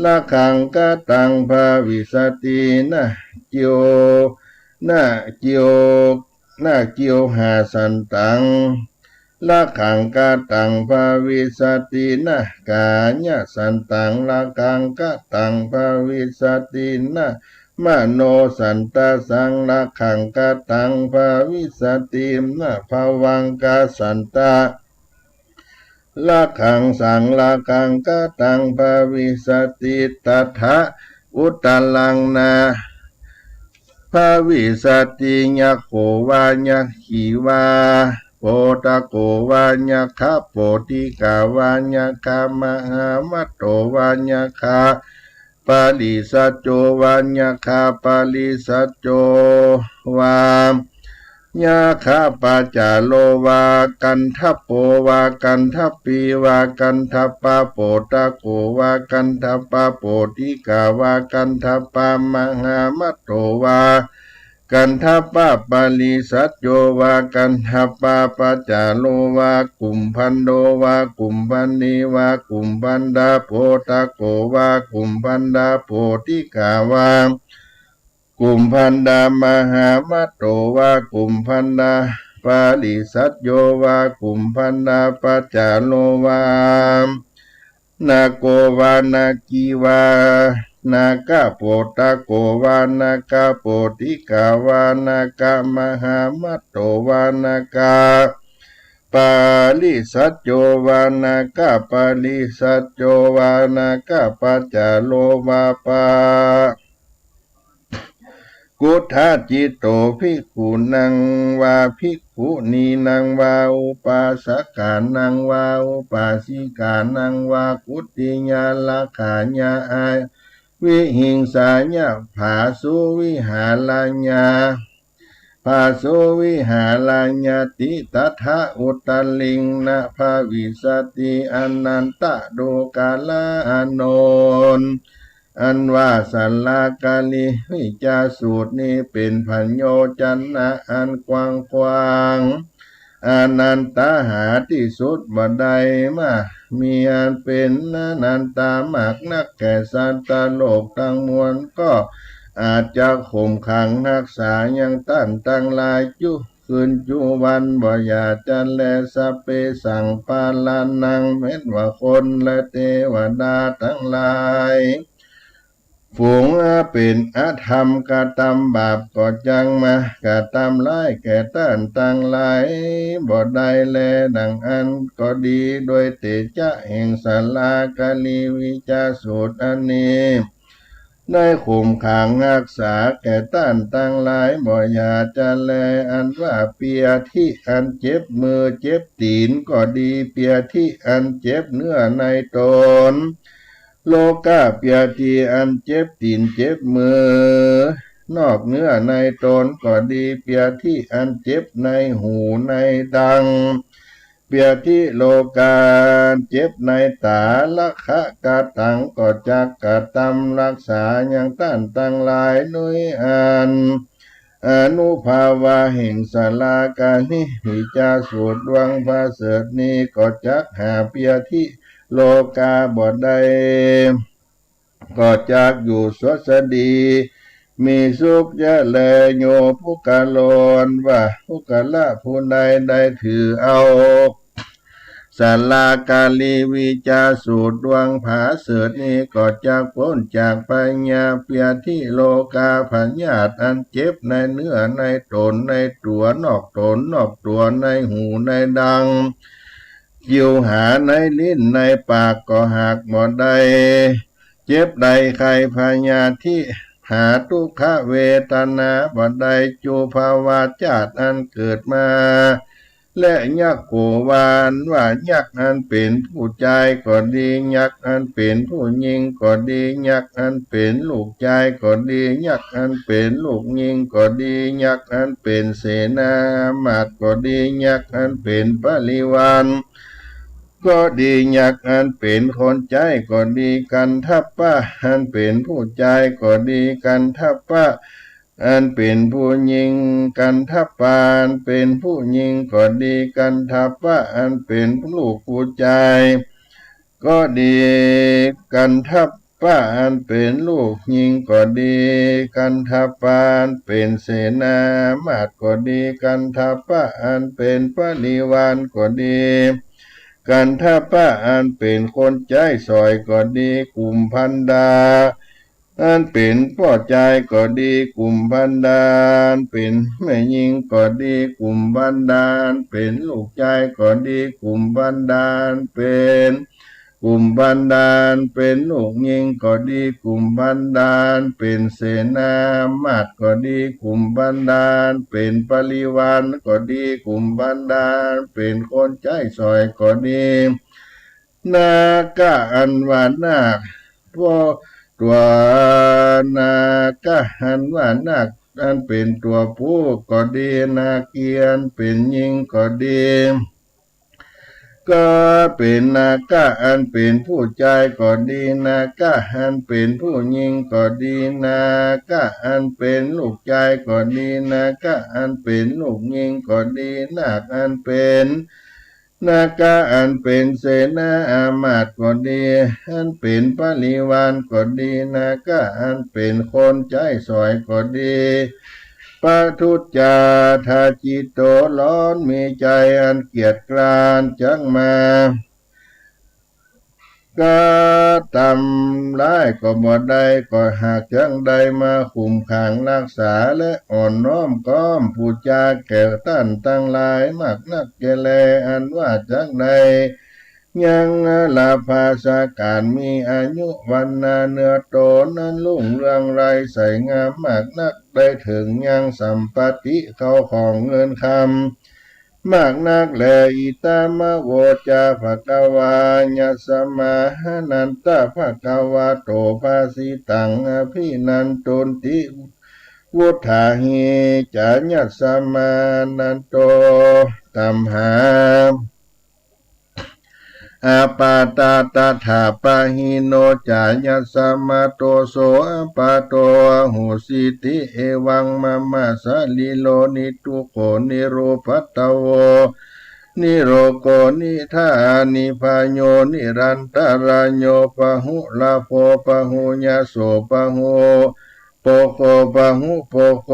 รักขัง กะตัง ภะวิสสะติ นะ จิว นะ จิว นะ จิวหาสันตัง รักขัง กะตัง ภะวิสสะติ นะ กายะสันตัง รักขัง กะตัง ภะวิสสะติ นะ มโนสันตะสัง รักขัง กะตัง ภะวิสสะติ นะ ภวังคะสันตะ รักขัง สัง รักขัง กะตัง ภะวิสสะติ ตถะ อุตตะรัง นะ ภะวิสสะติ ยักโข วา ยักขี วา โปตโก วา ยักขะโปติกา วา ยักขะมหามัตโต วา ยักขะ ปะริสัจโจ วา ยักขะปะริสัจโจ วา ยักขะปะจาโร วา กัณฑปโป วา กัณฑปปี วา กัณฑปะโปตโก วา กัณฑปะโปติกา วา กัณฑปะมหามัตโต วา กัณฑปะปะริสัจโจ วา กัณฑปะปะจาโร วา กุมภัณโณ วา กุมภัณณี วา กุมภัณฑะโปตโก วา กุมภัณฑะโปติกา วา กุมภัณฑะมหามัตโต วา กุมภัณฑะปะริสัจโจ วา กุมภัณฑะปะจาโร วา นาโกวานาคีวา นาคโปตโกวา นาคโปติกาวา นาคมหามัตโตวา นาคปริสัจโจวา นาคปริสัจโจวา นาคปัจจาโลวาปะ กุฏฐจิตโต ภิกขุนังวา ภิกขุนีนังวา อุปาสกานังวา อุปาสิกานังวา กุตติยาลักขายา อาวิหิงสายา ภาสุวิหารัญญา ภาสุวิหารัญญาติ ตัทธะอุตตริง นะภวิสสติ อนันตะดูกาลา อานนท์ อันว่าสาลาการีวิจาสูตรนี้เป๋นพยัญชนะอันกว้างขวาง อนันตะ หาตี้สุดบ่ได้ มากมีอันเป๋นอนันตามากนัก แก่สัตว์โลกตังมวล ก็อาจจะข่มขังฮักษายังต้านตังหลายจุ คืนจุวันบ่อย่าจะแล สัพเพสังขารานัง แม้นว่าคนและเตวดาตังหลาย ฝูงเป๋นอธรรม กระตำบาปก็จักมากระตำร้ายแก่ต้านตังหลายบ่ได้แล ดังอั้นก็ดี โดยเตชะแห่งสาลาการีวิจาสูตรอันนี้ ได้ข่มขังฮักษาแก่ต้านตังหลายบ่อย่าจะแล อันว่าเปียธิอันเจ็บมือเจ็บตี๋นก็ดี เปียธิอันเจ็บเนื้อในตน โลกะเปียธิอันเจ็บตี๋นเจ็บมือ นอกเนื้อในตนก็ดี เปียธิอันเจ็บในหูในดัง เปียธิโลกา เจ็บในตา ละคะกะตัง ก็จักกระตำฮักษายังต้านตังหลาย โดยอันอานุภาวะแห่งสาลาการีวิจาสูตรดวงประเสริฐนี้ ก็จักหาเปียธิโลกาบ่ได้ ก็จักอยู่สวัสดี มีสุขจะแล โย ปุคคโล อันว่าปุคคละผู้ใดได้ถือเอา สาลาการีวิจาสูตรดวงประเสริฐนี้ ก็จักป๊นจากพยาธิ เปียธิโลกา พยาธิอันเจ็บในเนื้อในตนในตั๋ว นอกตนนอกตั๋ว ในหูในดัง จิวหาในลิ้นในปากก็หากบ่ได้ เจ็บได้ไข้พยาธิ หาทุกขเวทนาบ่ได้ จุภาวะชาติอันเกิดมา และยักษ์โขวา อันว่ายักษ์อันเป๋นผู้จายก็ดี ยักษ์อันเป๋นผู้ญิงก็ดี ยักษ์อันเป๋นลูกจายก็ดี ยักษ์อันเป๋นลูกญิงก็ดี ยักษ์อันเป๋นเสนามาตย์ก็ดี ยักษ์อันเป๋นบริวาร ก็ดี ยักษ์อันเป๋นคนใจ๊ก็ดี กันทัพปะอันเป๋นผู้จายก็ดี กันทัพปะอันเป๋นผู้ญิง กันทัพปาอันเป๋นผู้ญิงก็ดี กันทัพปะอันเป๋นลูกผู้จายก็ดี กันทัพปะอันเป๋นลูกญิงก็ดี กันทัพปาอันเป๋นเสนามาตย์ก็ดี กันทัพปะอันเป๋นบริวารก็ดี กันทัพปะอันเป๋นคนใจ๊สอยก็ดี กุมพันดาอันเป๋นป้อจายก็ดี กุมพันดาอันเป๋นแม่ญิงก็ดี กุมพันดาอันเป๋นลูกจายก็ดี กุมพันดาอันเป๋น กุมพันดาอันเป๋นลูกญิงก็ดี กุมพันดาอันเป๋นเสนามาตย์ก็ดี กุมพันดาอันเป๋นบริวารก็ดี กุมพันดาอันเป๋นคนใจ๊สอยก็ดี นาคะอันว่านาค เพราะตั๋วนาคะอันว่านาคอันเป๋นตั๋วผู้ก็ดี นาคีอันเป๋นญิงก็ดี ก็เป๋นนาคะอันเป๋นผู้จายก็ดี นาคะอันเป๋นผู้ญิงก็ดี นาคะอันเป๋นลูกจายก็ดี นาคะอันเป๋นลูกญิงก็ดี นาคอันเป๋น นาคะอันเป๋นเสนาอามาตย์ก็ดี อันเป๋นบริวารก็ดี นาคะอันเป๋นคนใจ๊สอยก็ดี ปทุจจาทาจิตโต หล่อนมีใจ๋อันเกียจคร้านจักมา กระตำร้ายก็บ่ได้ ก็หากจักได้มาคุ้มขังฮักษา และอ่อนน้อมก๊อมปู๋จาแก่ต้านตังหลายมากนักแก่แล อันว่าจักได้ยังราภาสก๋าน มีอายุวรรณาเนื้อต๋นนั้นรุ่งเรืองไร้ใสงามมากนัก ได้เถิงยังสัมปัตติเข้าของเงินคำ มากนักแล อิตามะโวจาภะคะวา ยัสมาหานันตะภะคะวะโต ภาสิตังอภินันตุนติ วุฏฐาหิ จายัสมานันโต ตัมหา อาปาตา ตถาปะหิโน จายัสมาโต โสอาปาโต อาหุสสีติ เอวังมะมะ สะรีโร นิทุกโข นิรุปัทธโว นิโรโก นิทา นิพาโย นิรันตะราโย ปะหุละโภ ปะหุยะโส ปะหุ โภโค ปะหุโภโค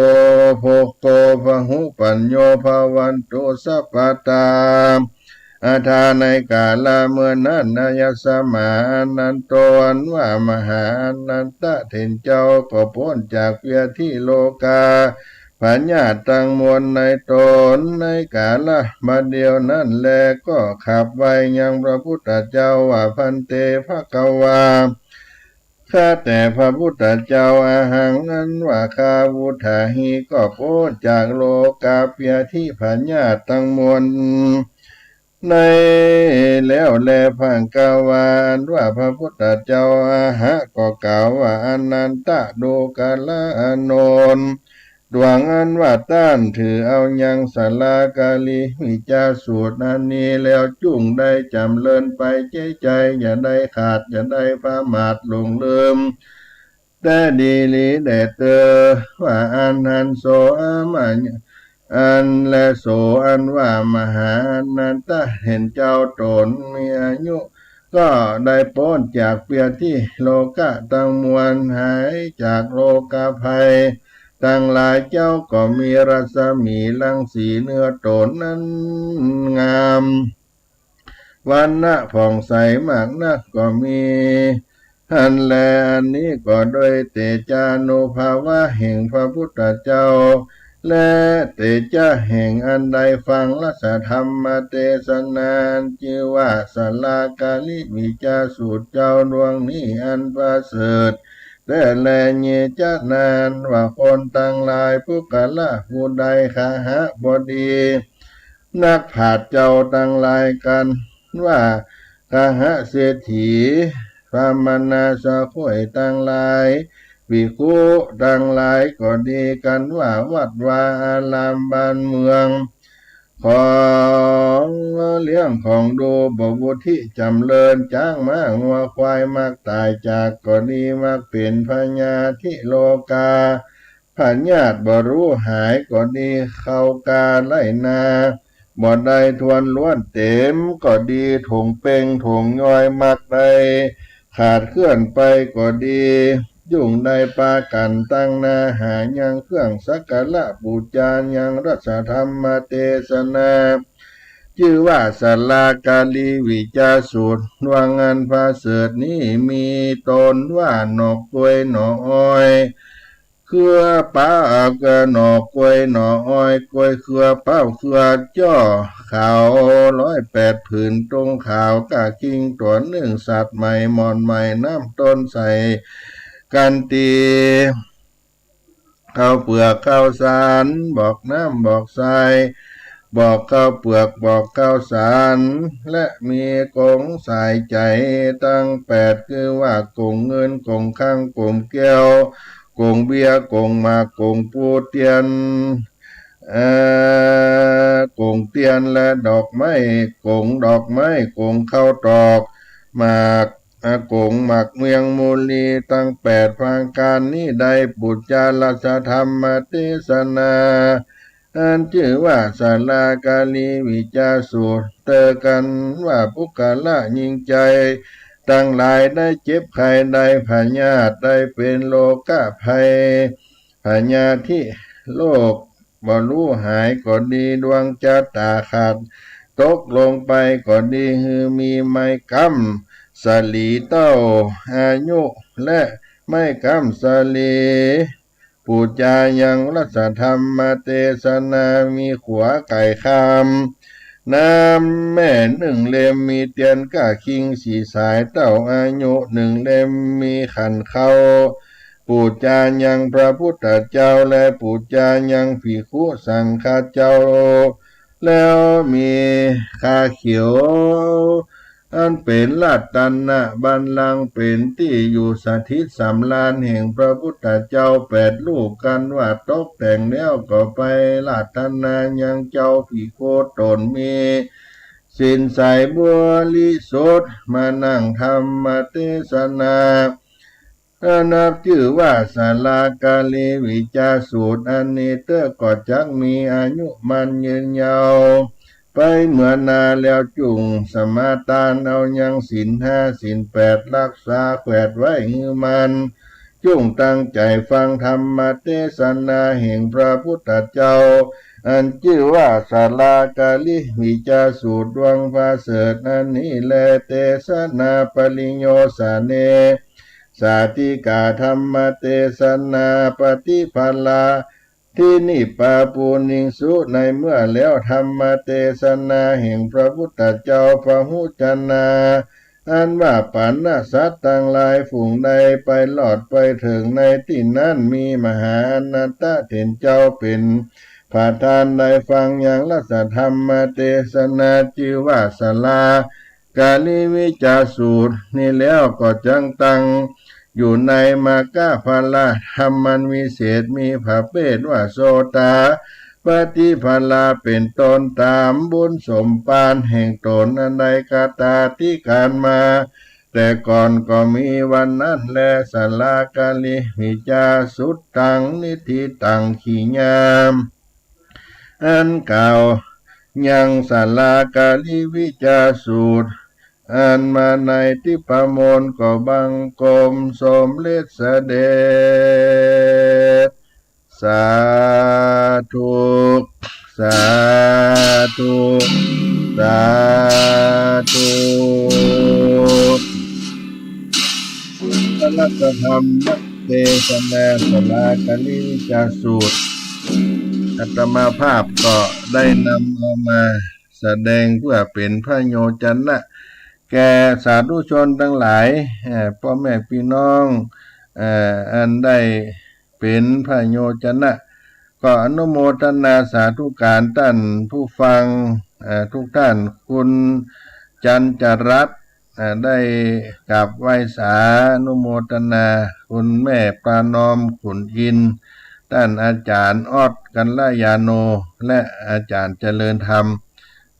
โภโค ปะหุปัญโญ ภะวันตุ สัพพะตา อัฏฐา ในกาละเมื่อนั้น นายัสมาอานันโต อันว่ามหาอานันตะเถรเจ้า ก็ป๊นจากเปียธิโลกาพยาธิตังมวลในต๋น ในกาละบัดเดี่ยวนั้นแล ก็ขับไหว้ยังพระพุทธเจ้าว่า ภันเต ภะคะวา ข้าแต่พระพุทธเจ้า อะหัง อันว่าข้า วุฏฐาหิ ก็ป๊นจากโลกาเปียธิพยาธิตังมวลในแล้วแล ภะคะวา อันว่าพระพุทธเจ้า อะหะ ก็กล่าวว่า อานันตะ ดูกรา อานนท์ ตวงอันว่าต้านถือเอายังสาลาการีวิจาสูตรอันนี้แล้ว จุ่งได้จ๋ำเริญไปเจ๊ใจ๋ อย่าได้ขาด อย่าได้ผะมาทหลงลืม แต่ดีหลีแด่เตอ ว่าอันหัน โส อะมะ อันแล โส อันว่ามหาอานันตะเถรเจ้าต๋นมีอายุ ก็ได้ป๊นจากเปียธิโลกะตังมวล หายจากโลกะภัยตังหลาย เจ้าก็มีรัศมีรังสีเนื้อต๋นนั้นงาม วรรณะผ่องใสมากนักก็มี อันแล อันนี้ก็โดยเตจานุภาวะแห่งพระพุทธเจ้า และเตจะแห่งอันได้ฟังรัสธรรมเตสนา อันจื้อว่าสาลาการีวิจาสูตรเจ้าดวงนี้อันประเสริฐแต๊แล เยจะ นั้นว่าคนตังหลาย ปุคคละผู้ใด คหะ บ่ดี นักปราชญ์เจ้าตังหลาย กันว่า คหะเศรษฐี พราหมณาสะโขยตังหลาย ภิกขุตังหลายก็ดี กันว่าวัดวาอารามบ้านเมือง ของเลี้ยงของดู บวรวุฒิจ๋ำเริญ จ๊างม้างัวควาย มักต๋ายจากก็ดี มักเป๋นพยาธิโลกา พยาธิบ่ฮู้หายก็ดี เข้ากาไล่นาบ่ได้ถ้วนล้วนเต๋มก็ดี ถงเป่งถงยอย มักได้ขาดเคลื่อนไปก็ดี จุ่งได้ปากั๋นตั้งหน้าหายังเครื่องสักการะปู๋จา ยังรัสธรรมเตสนา จื้อว่าสาลาการีวิจาสูตร ว่าอันประเสริฐนี้ มีตนว่าหน่อกล้วยหน่ออ้อย เครือเป๊า เอ่อ หน่อกล้วยหน่ออ้อย กล้วยเครือเป๊าเครือจ้อ ขาวร้อยแปดผืน ตุงขาวก้ากิ่งตั๋วนึ่ง สัตว์ใหม่หม่อนใหม่ น้ำต้นใส่กั๋นตี๋ ข้าวเปลือกข้าวสาร บอกน้ำบอกทราย บอกข้าวเปลือกบอกข้าวสาร และมีกงสายใจ๋ตังแปด คือว่ากงเงิน กงคลัง กงแก้ว กงเบียร์ กงหมาก กงปูเตียน เอ่อ กงเตียนและดอกไม้ กงดอกไม้ กงข้าวตอก หมาก อ่ะ กงหมากเมียงมูลี ตังแปดประก๋านนี้ ได้ปู๋จารัสธรรมเตสนา อันจื้อว่าสาลาการีวิจาสูตร เตอกั๋นว่าปุคคละญิงใจ๋ตังหลาย ได้เจ็บไข้ ได้พยาธิ ได้เป๋นโลกะภัย พยาธิโรคบ่ฮู้หายก็ดี ดวงจะต๋าขาดตกลงไปก็ดี หื้อมีไม้ก๊ำ สาลีเต้าอายุ และไม้กำสาลี ปู๋จายังรัสธัมมเตสนา มีขัวไก่คาม น้ำแม่นึ่งเล็ม มีเตียนก้าคิงสี่สาย เต้าอายุนึ่งเล็ม มีขันเค้า ปู๋จายังพระพุทธเจ้า และปู๋จายังภิกขุสังฆเจ้า แล้วมีคาเขียว อันเป๋นรัตนบัลลังก์ เป๋นตี้อยู่สถิตสำราญแห่งพระพุทธเจ้าแปดรูป กันว่าตกแต่งแล้วก็ไปอาราธนายังเจ้าภิกขุ ตนมีศีลใสบริสุทธิ์ มานั่งธรรมเตสนา นับจื้อว่าศาลาการิวิจาสูตร อันนี้เต๊อะก็จักมีอายุมั่นยืนยาว ไปเมือหน้าแล้วจุ่งสมาตานเอายังศีลห้าศีลแปด รักษาแขวดไว้หื้อมั่น จุ่งตั้งใจ๋ฟังธรรมเตสนาแห่งพระพุทธเจ้า อันจื้อว่าศาลาการิวิจาสูตรดวงประเสริฐ อันนี้แล เตสนาปริโยสเน สาธิกาธรรมเตสนาปฏิภาลา ทินิปาปูนิงสุ ในเมื่อแล้วธรรมเตสนาแห่งพระพุทธเจ้า พหุจนา อันว่าปานสัตว์ตังหลายฝูงใดไปรอดไปเถิงในตี้นั้น มีมหาอนันทะเถรเจ้าเป๋นประธาน ได้ฟังยังรัสธัมมเตสนา จื้อว่าศาลาการิวิจาสูตร นี้แล้วก็จักตั้งอยู่ในมัคคะผละธรรมอันวิเศษ มีประเภทว่าโสตาปัตติผละเป๋นต้น ต๋ามบุญสมภารแห่งต๋นอันได้คตาธิการมาแต่ก่อนก็มี วันนั้นแล ศาลาการิวิจาสุตตัง นิฏฐิตัง ขีญา อันกล่าวยังศาลาการิวิจาสูตร อันมาในทิพมนต์ ก็บังคมสมเร็จเสด็จ สาธุ สาธุ สาธุ พระรัตนธรรมเตสนา ศาลาการิวิจาสูตร อาตมาภาพก็ได้นำเอามาแสดงเพื่อเป๋นพระโยจนะ แก่สาธุชนตังหลาย เอ่อ ป้อแม่ปี้น้อง เอ่อ อันได้เป๋นพระโยจนะ ก็อนุโมทนาสาธุการต้านผู้ฟัง เอ่อ ทุกท่าน คุณจันจรัตน์ อ่า ได้กราบไหว้สาอนุโมทนา คุณแม่ประนอม ขุนอินทร์ ต้านอาจ๋ารย์ออส กัลยาโณ และอาจ๋ารย์เจริญธรรม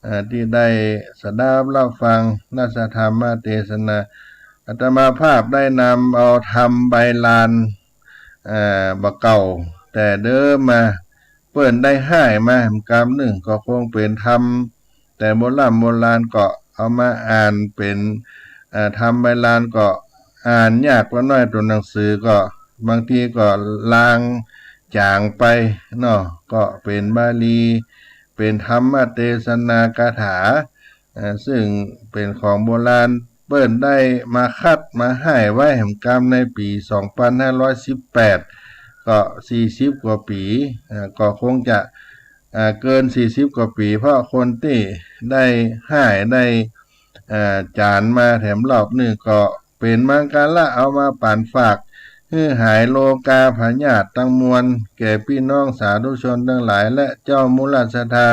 อ่า ตี้ได้สดับฮับฟังรัตนธรรมเตสนา อาตมาภาพได้นำเอาธรรมใบลาน อ่า บ่าเก่าแต่เดิมมา เปิ้นได้ฮ้ายมาหำกำนึ่ง ก็คงเป๋นธรรมแต่โบร่ำโบราณ ก็เอามาอ่านเป๋น อ่า ธรรมใบลานก็อ่านยากกว่าน้อย ตั๋วหนังสือก็บางทีก็ลางจ๋างไปเนาะ ก็เป๋นบาลี เป๋นธรรมเตสนากถา อ่า ซึ่งเป๋นของโบราณ เปิ้นได้มาคัดมาฮ้ายไว้หำกำในปี๋สองปันห้าร้อยสิบแปด ก็สี่สิบกว่าปี๋ อ่า ก็คงจะ อ่า เกินสี่สิบกว่าปี๋ เพราะคนตี้ได้ฮ้ายได้ อ่า จ๋ารย์มาแถมรอบนึ่ง ก็เป๋นมังคละเอามาปั๋นฝาก หื้อหายโรคาพยาธิตังมวล แก่ปี้น้องสาธุชนตังหลาย และเจ้ามูลศรัทธา